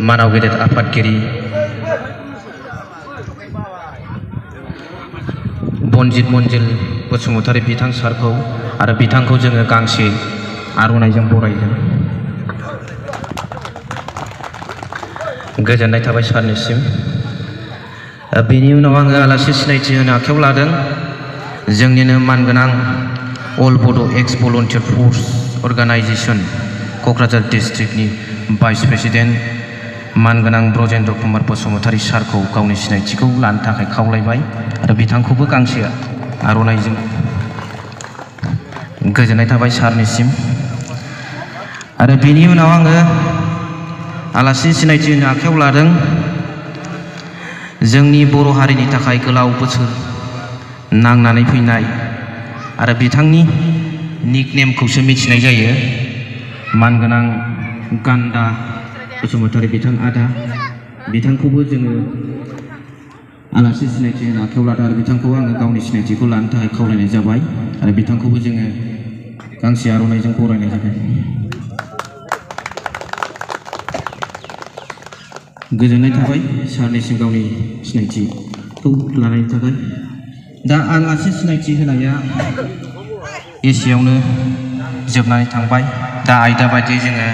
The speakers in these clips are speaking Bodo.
मानाव गेदेर आफादगिरि बनजित मन्जिल बसुमतारी बिथां सारखौ आरो बिथांखौ जोङो गांसे आर'नाइजों बरायदों। गोजोननाय थाबाय सारनिसिम। बेनि उनाव आङो आलासि सिनायथि होनो आखायाव लादों जोंनिनो मानगोनां अल बड' एक्स भलन्टियार फर्स अर्गानाइजेसन क'क्राझार डिस्ट्रिक्टनि भाइस प्रेसिडेन्ट मानगोनां ब्रजेन्द्र कुमार बसुमतारी सारखौ गावनि सिनायथिखौ लानो थाखाय खावलायबाय आरो बिथांखौबो गांसे आर'नाइजों। गोजोननाय थाबाय सारनिसिम। आरो बेनि उनाव आङो आलासि सिनायथि होनो आखायाव लादों जोंनि बर' हारिनि थाखाय गोलाव बोसोर नांनानै फैनाय आरो बिथांनि निकनेमखौसो मिथिनाय जायो मानगोनां गान्दा बसुमतारी बिथां आदा। बिथांखौबो जोङो आलासि सिनायथि होनो आखायाव लादों आरो बिथांखौ आङो गावनि सिनायथिखौ लानो थाखाय खावलायनाय जाबाय आरो बिथांखौबो जोङो गांसे आर'नाइजों बरायनाय जाबाय। गोजोननाय थाबाय सारनिसिम गावनि सिनायथिखौ लानायनि थाखाय। दा आलासि सिनायथि होनाया एसेयावनो जोबनानै थांबाय। दा आयदा बायदियै जोङो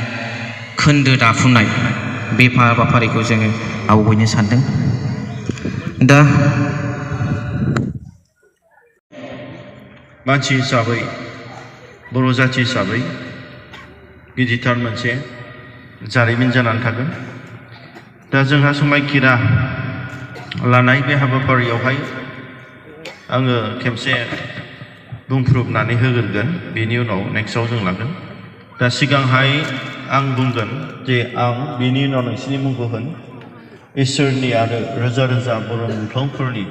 खोन्दो दाफुंनाय बे हाबाफारिखौ जोङो आवगायनो सानदों। दा मानसि हिसाबै बर' जाथि हिसाबै गिदिरथार मोनसे जारिमिन जानानै थागोन। दा जोंहा समायखिरा लानाय बे हाबाफारियावहाय आङो खेबसे बुंफ्रुबनानै होग्रोगोन, बेनि उनाव नेक्स्टआव जों लागोन। दा सिगांहाय आं बुंगोन जे आं बेनि उनाव नोंसिनि मुंखौ होन। इसोरनि आरो रोजा रोजा बर' मुंख्लंफोरनि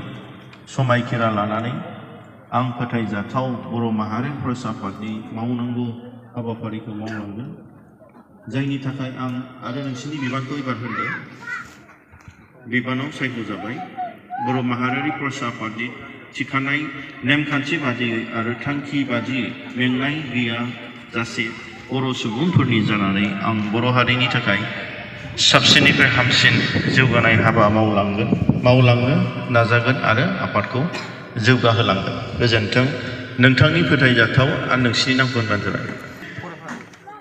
समायखिरा लानानै आं फोथायजाथाव बर' माहारि फरायसा आफादनि मावनांगौ हाबाफारिखौ मावलांगोन, जायनि थाखाय आं आरो नोंसिनि बिबानखौ एबार होदो। बिबानाव सायख'जाबाय बर' माहारियारि फरायसा आफादनि थिखानाय नेमखान्थि बादियै आरो थांखि बादियै मेंनाय गैयाजासे बर' सुबुंफोरनि जानानै आं बर' हारिनि थाखाय साबसिननिफ्राय हामसिन जौगानाय हाबा मावलांनो नाजागोन आरो आफादखौ जौगाहोलांगोन। गोजोन्थों। नोंथांनि फोथायजाथाव आरो नोंसिनि नामखौ होनबानो जाबाय।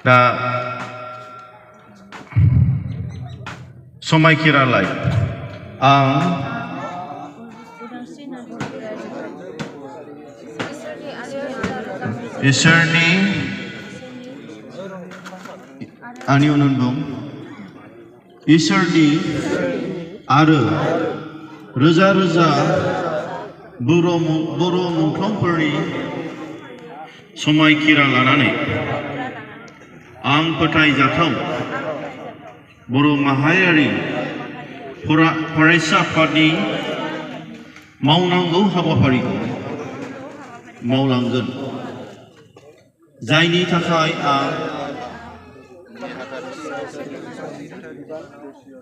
दा समायखिरालाय आं इसोरनि आंनि उन बुं इसोरनि आरो रोजा रोजा बर' मुंख्लंफोरनि समायखिरा लानानै आं फोथायजाथाव बर' माहारियारि फरायसा आफादनि मावनांगौ हाबाफारिखौ मावलांगोन, जायनि थाखाय आं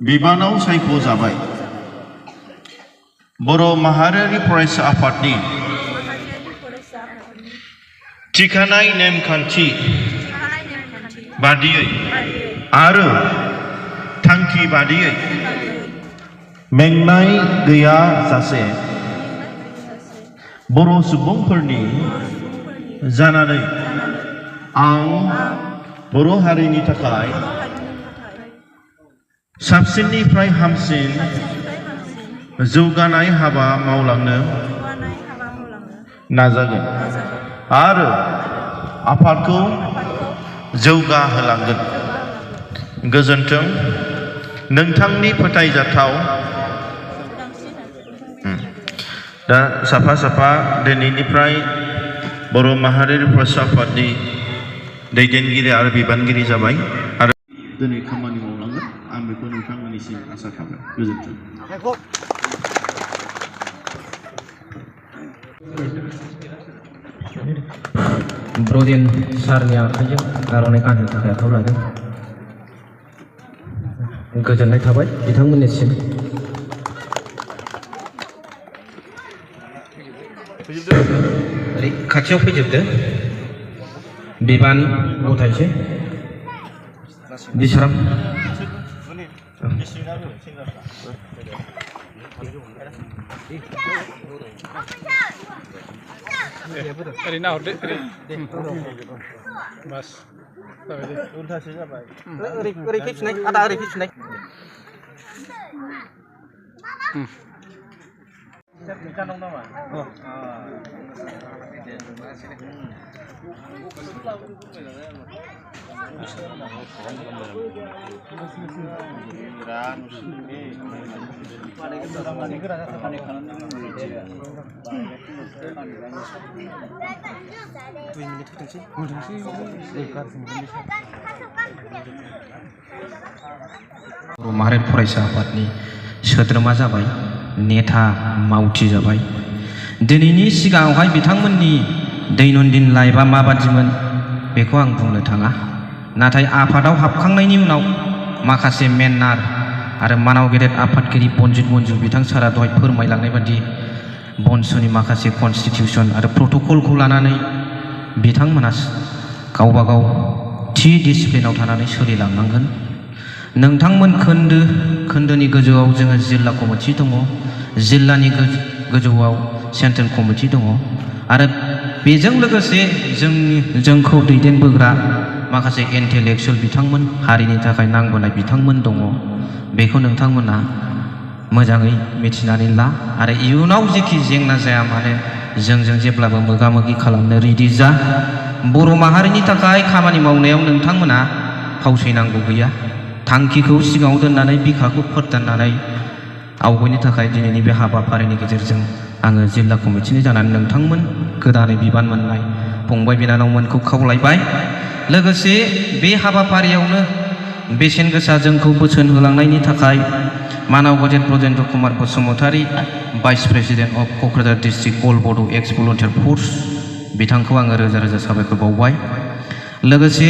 बिबानाव सायख'जाबाय। बर' माहारियारि फरायसा आफादनि थिखानाय नेमखान्थि बादियै आरो थांखि बादियै मेंनाय गैयाजासे बर' सुबुंफोरनि जानानै आं बर' हारिनि थाखाय साबसिननिफ्राय हामसिन जौगानाय हाबा मावलांनो नाजागोन आरो आफादखौ जौगाहोलांगोन। गोजोन्थों। नोंथांनि फोथायजाथाव दा साफा साफा दिनैनिफ्राय बर' माहारियारि फरायसा आफादनि दैदेनगिरि आरो बिबानगिरि जाबाय आरो दिनै खामानि मावलांगोन। आं बेखौ नोंथांमोननिसिम आसा खालामो। गोजोन्थों। ब्रजेन सारनि आखाइजों आर'नाइ गानहोनो थाखाय आखायाव लादों। गोजोननाय थाबाय बिथांमोननिसिम। खाथियाव फैजोबदो बिबान गथायसै बिसाराम। ओरैनो हरदो बास जाबाय दे उल्थासो जाबाय ओरै फैफिननाय आदा ओरै फैफिननाय जानाव नामा बर' माहारि फरायसा आफादनि सोद्रोमा जाबाय नेता मावथि जाबाय दिनैनि सिगाङावहाय बिथांमोननि दैनन्दिन लाइफआ माबादिमोन बेखौ आं बुंनो थाङा नाथाय आफादाव हाबखांनायनि उनाव माखासे मेन्नार आरो मानाव गेदेर आफादगिरि बनजित मन्जु बिथां सारा दहाय फोरमायलांनाय बादि बनसुनि माखासे कनस्टिटिउसन आरो प्रट'कलखौ लानानै बिथांमोना गावबा गाव थि डिसिप्लिनाव थानानै सोलिलांनांगोन नोंथांमोन खोन्दोनि गोजौआव जोङो जिल्ला कमिटि दङ जिल्लानि गोजौआव सेन्ट्रेल कमिटि दङ आरो बेजों लोगोसे जोंखौ दैदेनबोग्रा माखासे इन्टेलेक्सुवेल बिथांमोन हारिनि थाखाय नांबोनाय बिथांमोन दङ बेखौ नोंथांमोना मोजाङै मिथिनानै ला आरो इयुनाव जेखि जेंना जाया मानो जोंजों जेब्लाबो मोगा मोगि खालामनो रेडि जा बर' माहारिनि थाखाय खामानि मावनायाव नोंथांमोना फावसयनांगौ गैया थांखिखौ सिगाङाव दोननानै बिखाखौ फोरदाननानै आवगायनो थाखाय दिनैनि बे हाबाफारिनि गेजेरजों आङो जिल्ला कमिटिनि जानानै नोंथांमोन गोदानै बिबान मोननाय फंबाय बिनानावमोनखौ खावलायबाय लोगोसे बे हाबाफारियावनो बेसेन गोसा जोंखौ बोसोन होलांनायनि थाखाय मानाव गेदेर Brajendra Kumar Basumatary vice president of Kokrajhar district all Bodo' ex volunteer फर्स बिथांखौ आङो रोजा रोजा साबायखर बावबाय लोगोसे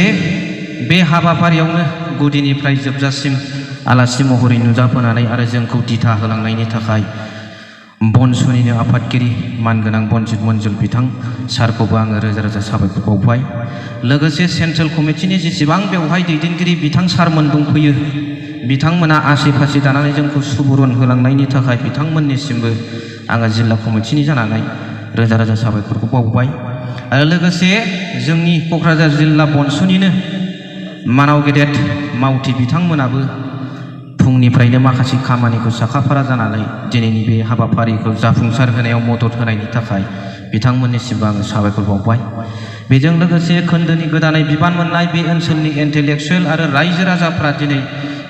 बे हाबाफारियावनो गुदिनिफ्राय जोबजासिम आलासि महरै नुजाफोनानै आरो जोंखौ दिथा होलांनायनि थाखाय बनसुनिनो आफादगिरि मानगोनां बनजित मन्जु बिथां सारखौबो आङो रोजा रोजा साबायखर बावबाय लोगोसे सेन्ट्रेल कमिटिनि जेसेबां बेवहाय दैदेनगिरि बिथां सारमोन दंफैयो बिथांमोना आसि फासि दानानै जोंखौ सुबुरुन होलांनायनि थाखाय बिथांमोननिसिमबो आङो जिल्ला कमिटिनि जानानै रोजा रोजा साबायखरखौ बावबाय आरो लोगोसे जोंनि क'क्राझार जिल्ला बनसुनिनो मानाव गेदेर मावथि बिथांमोनाबो फुंनिफ्रायनो माखासे खामानिखौ साखाफारा जानानै दिनैनि बे हाबाफारिखौ जाफुंसार होनायाव मदद होनायनि थाखाय बिथांमोननिसिमबो आङो साबायखर बावबाय बेजों लोगोसे खोन्दोनि गोदानै बिबान मोननाय बे ओनसोलनि इन्टेलेक्सुवेल आरो रायजो राजाफ्रा दिनै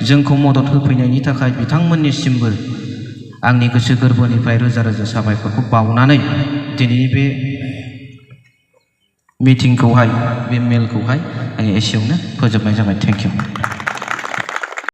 जोंखौ मदद होफैनायनि थाखाय बिथांमोननिसिमबो आंनि गोसो गोरबोनिफ्राय रोजा रोजा साबायखरखौ बावनानै दिनैनि बे मिटिंखौहाय बे मेलखौहाय आङो एसेयावनो फोजोबनाय जाबाय थेंक इउ